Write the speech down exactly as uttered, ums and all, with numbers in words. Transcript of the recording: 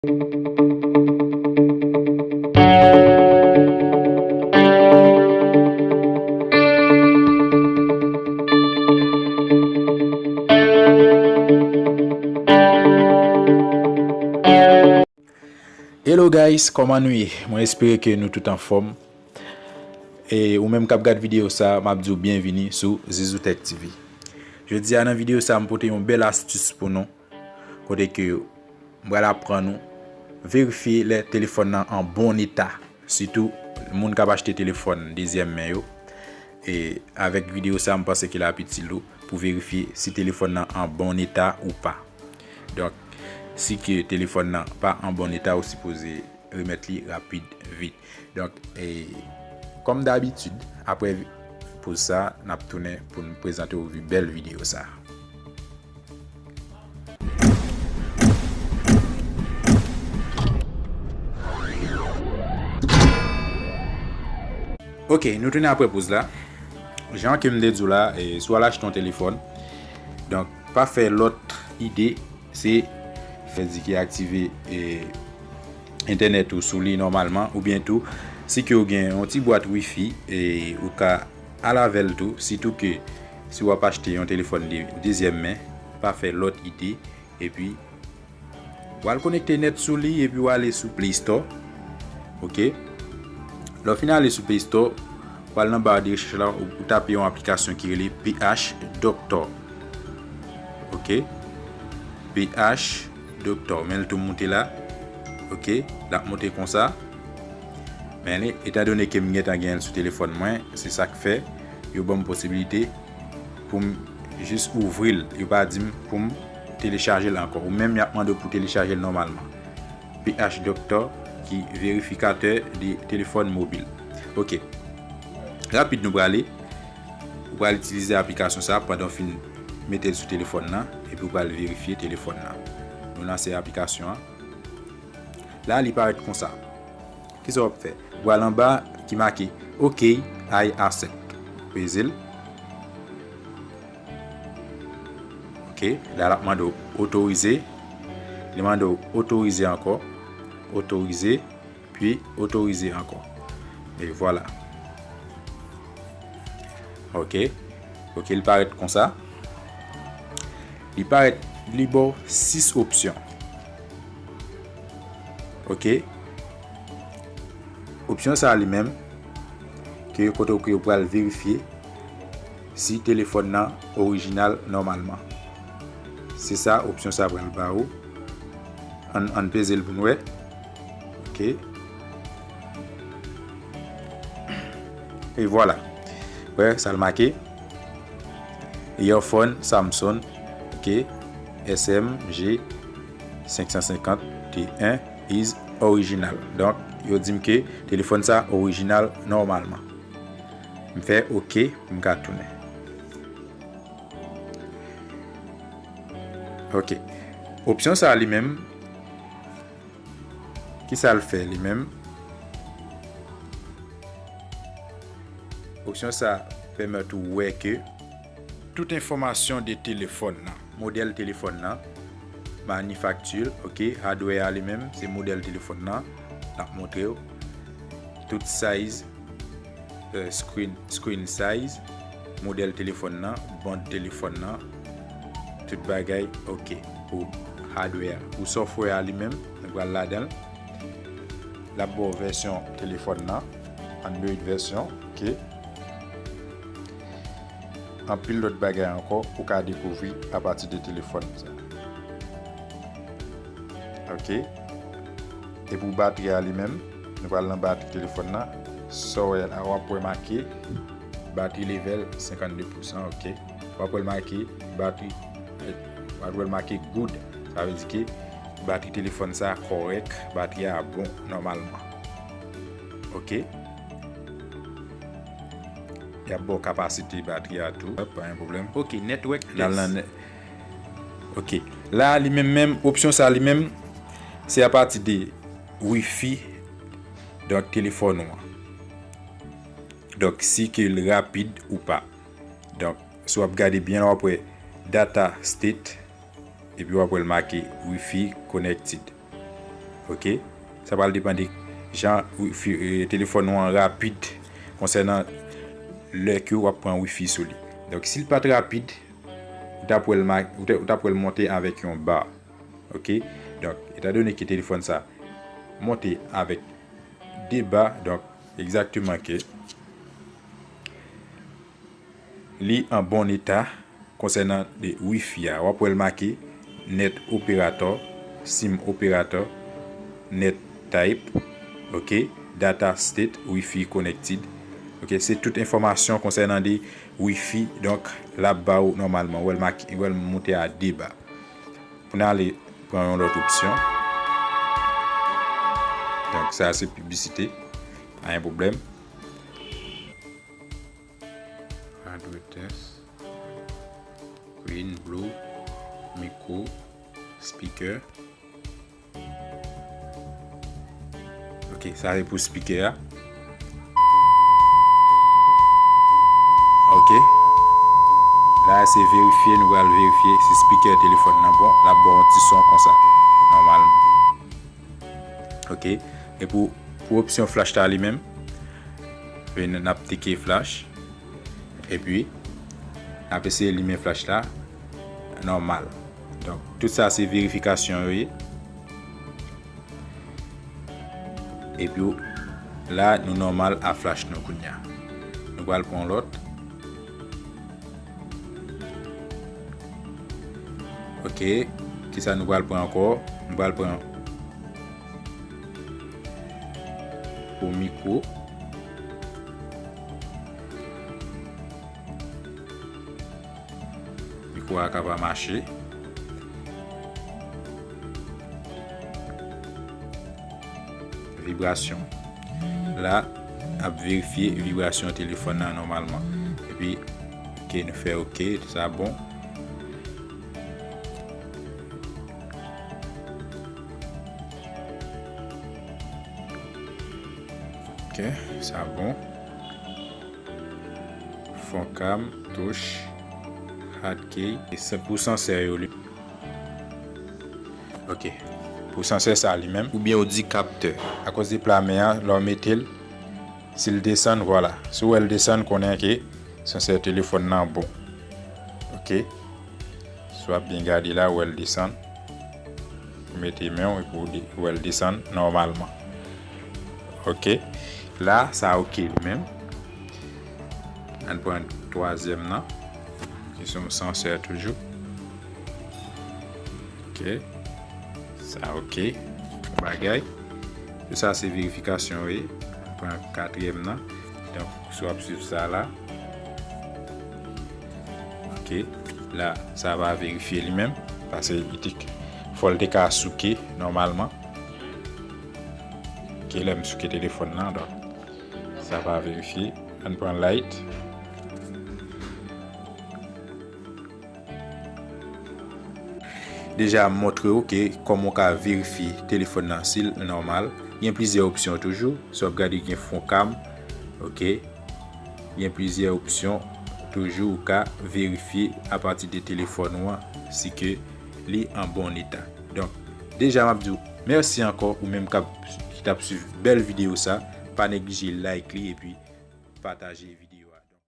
Hello guys, kòman nou ye? Mwen espere ke nou tout anfòm. E ou menm k ap gad videyo sa, m ap di w byenvini sou Zizou Tech T V. Jodi a nan videyo sa, m pote yon bèl astis pou nou, kote ke m pral aprann ou verifye lè telefòn nan an bon eta, sitou moun k ap achte telefòn dezyèm men yo. E avèk videyo sa, m panse ke l ap itil ou pou verifye si telefòn nan an bon eta ou pa. Donk, si ke telefòn nan pa an bon eta, ou sipoze remèt li rapid vit. Donk, e, kòm dabitid, apre poz sa, n ap tounen pou n prezante w vi-, bèl videyo sa. Ok, nou tounen apre poz la. Jan ke m te di w la, e, si w al achte yon telefòn, donk, pa fè lòt ide, se fè di ki aktive, e, entènèt ou sou li nòmalman, oubyen tou, si ke w gen yon ti bwat wifi, e, ou ka al avè l tou, sitou ke si w ap achte yon telefòn de dezyèm men, pa fè lòt ide, epi w al konekte nèt sou li, epi w ale sou Play Store. Ok. Lè w fin ale sou Play Store, w al nan ba de rechèch la, ou, ou tape yon aplikasyon ki rele P H Doctor. Ok. P H Doctor. Men l tou moute la. Ok. L ap moute konsa. Men li, etandone ke m gentan gen l sou telefòn mwen, se sa k fè yo ban m posibilite pou m jis ouvri l. Yo pa di m pou m telechaje l ankò. Ou menm, y ap mande w pou telechaje l nòmalman. P H Doctor, ki verifikatè de telefòn mobil. Ok. Rapid nou prale. Ou pral itilize aplikasyon sa pandan w fin mete l sou telefòn nan, epi w pral verifye telefòn nan. Nou lanse aplikasyon an. La, li parèt konsa. Kisa w ap fè? Ou pral anba ki make "Ok, I accept." Peze l. Ok, la, l ap mande w otorize. Li mande w otorize ankò. Otorize, pi otorize ankò. E vwala. Ok. Ok, li parèt konsa. Li parèt, li ba w sis opsyon. Ok. Opsyon sa a li menm, ke kote ke w pral verifye si telefòn nan orijinal nòmalman. Se sa opsyon sa pral ba ou. Ann, ann peze l pou n wè. Ok. E vwala. Wè, sa l make. Your phone, Samsung, ok, S M G senk san senkant T un is original. Donk, yo di m ke telefòn sa orijinal nòmalman. M fè ok pou m ka tounen. Ok. Opsyon sa li menm, kisa l fè li menm? Opsyon sa pèmèt ou wè ke tout enfòmasyon de telefòn nan, modèl telefòn nan, manifakti, ok, hardware a li menm, se modèl telefòn nan, l ap montre w tout size, euh, screen, screen size, modèl telefòn nan, band telefòn nan, tout bagay, ok, pou hardware a. Pou software a li menm, nou pral ladan l. L ap ba w vèsyon telefòn nan, Android vèsyon, ok. Anpil lòt bagay ankò ou ka dekouvri apati de telefòn sa. Ok. E pou batri a li menm, nou pral nan batri telefòn nan. Sa w wè la, w ap wè make batri level senkannde pousan, ok. W ap wè l make batri, w ap wè l make good. Sa vle di ke batri telefòn sa kòrèk, batri a bon nòmalman. Ok. Y ap ba w kapasite batri a tou. Pa gen pwoblèm. Ok, network test. N al nan nè-, ok. La, li menm, menm, opsyon sa, li menm, se apati de wifi, donk, telefòn ou an. Donk, si ke l rapid ou pa. Donk, si w ap gade byen, w ap wè data state, epi w ap wè l make wifi connected. Ok? Sa pral depann de jan wifi, eh, telefòn ou an rapid konsènan lè ke w ap pran wifi sou li. Donk, si l pa t rapid, ou t ap wè l ma-, ou te, ou t ap wè l monte avèk yon ba. Ok? Donk, etandone ke telefòn sa monte avèk de ba, donk, egzakteman ke li an bon eta konsènan de wifi a. W ap wè l make net operator, sim operator, net type, ok, data state, wifi connected. Ok, se tout enfòmasyon konsènan de wifi, donk, l ap ba ou nòmalman. W wè l make, w wè l monte a de ba. Pou n ale pran yon lòt opsyon. Donk, sa se piblisite. Pa gen pwoblèm. Hardware test. Green, blue, micro, speaker. Ok, sa se pou speaker a. Ok. La, se verifye, nou pral verifye si speaker telefòn nan bon, l ap ba w yon ti son konsa, nòmalman. Ok. E pou, pou opsyon flash la li menm, n ap teke flash. Epi, n ap eseye limen flash la nòmal. Donk, tout sa se verifikasyon yo ye. Epi, la, nou nòmal a flash nou kounye a. Nou pral pran lòt. Ok. Kisa nou pral pran ankò? Nou pral pran pou mikwo. Mikwo a ka pa mache. Vibrasyon. La, ap verifye vibrasyon telefòn nan nòmalman. Epi, ok, nou fè ok, sa bon. Ok, sa bon. Fon kam, touch, hard key, e se pou sansè yo li. Ok. Pou sansè sa li menm, oubyen ou di kaptè. Akoz de pla men an, lè w mete l, si l desann, vwala. Si w wè l desann, konnen ke sansè telefòn nan bon. Ok. Si w ap byen gade la, w wè l desann. Ou mete men w epi w de-, w wè l desann nòmalman. Ok. La, sa ok li menm. Ann pran twazyèm nan. Ki se yon sansè toujou. Ok. Sa ok. Bon bagay. Tout sa se verifikasyon wi. Ann pran katriyèm nan. Donk, si w ap swiv sa la. Ok. La, sa va verifye li menm. Paske li te, fò l te ka souke nòmalman. Ok, lè m souke telefòn nan, donk, sa va verifye. Ann pran light. Deja, m montre w ke kòman w ka verifye telefòn nan si l nòmal. Gen plizyè opsyon toujou. Si w ap gade, gen fon kam. Ok. Gen plizyè opsyon toujou ou ka verifye apati de telefòn ou an si ke li an bon eta. Donk, deja m ap di w mèsi ankò ou menm k ap, ki t ap swiv bèl videyo sa. Pa neglije like li epi pataje videyo.